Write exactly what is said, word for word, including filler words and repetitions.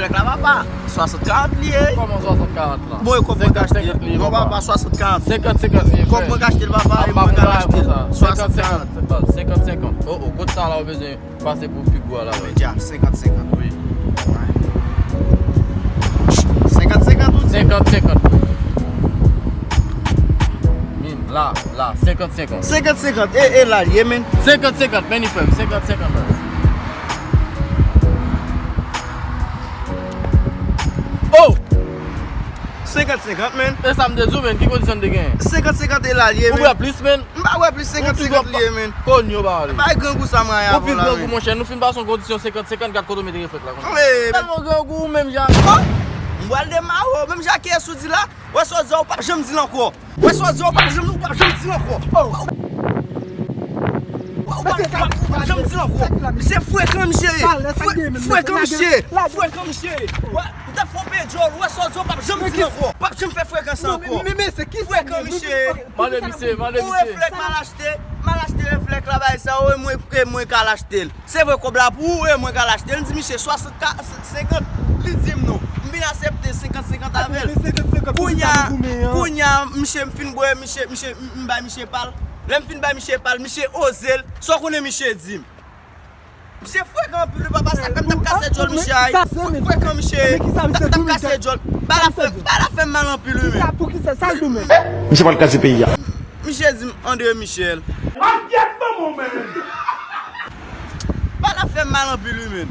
Fèk la papa, swasant karant li ye. Kòman swasant karant la? Bon, e kòb mwen ka achte l? Non papa, swasant karant. Senkant senkant li ye. Kòb mwen ka achte l papa, e mwen ka achte l. Swasant karant. Senkant senkant. Oh, oh, kot sa la ou bezwen pase pou pi gwo a la? Medya, senkant senkant. Wi. Senkant senkant ou di? Senkant senkant. Min, la, la, senkant senkant. Senkant senkant. E, e la l ye, men. Senkant senkant, men li frè m. Senkant senkant la. Oh! Senkant senkant, men. E sa m te di w, men. Ki kondisyon m te genyen? Senkant senkant e la l ye, men. Ou wè plis, men? M pa wè plis, senkant senkant li ye, men. Konn yo pa ale. Bay grangou sa m rayi avè w la, men. Ou pi grangou, monchè. Nou fin pase yon kondisyon senkant senkant, gad kote w mete reflèk la konsa. Tèlman grangou, ou menm jan. Oh! M pral demare w, menm jan kiyès ou di la. Wè sa w di a, ou p ap janm di l ankò. Wè sa w di a, ou p ap janm, ou p ap janm di l ankò. Ou p ap, ou p ap janm di l ankò. Misye frekan, misye ye. Frekan, misye ye. Frekan, misye ye. Wè, ou t ap fè yon pye djòl. Wè sa w di a, ou p ap janm di l ankò. Ou p ap janm fè frekan sa ankò. Frekan, misye ye. Mande misye, mande misye. Ou reflèk mal achte. Mal achte reflèk la, bay sa, e mwen, e mwen k al achte l. Se vre kòb la pou ou, e mwen k al achte l. M di misye swasant ka, senkant, li di m non. M vin aksepte senkant senkant avè l. Kounye a, kounye a, misye, m fin bwè, misye, misye, m bay misye pa l. Lè m fin bay misye pa l, misye oze l. Sa w konnen misye di m? Misye frekan anpil wi papa, sa fè m t ap kase djòl misye a. Frekan misye ye. Sa fè m t ap kase djòl. Bagay la fè, bagay la fè m mal anpil wi men. Poukisa, sa l di w menm? Misye pral kraze peyi a. Misye di m André Michel. Akyèt manman w menm. Bagay la fè m mal anpil wi men.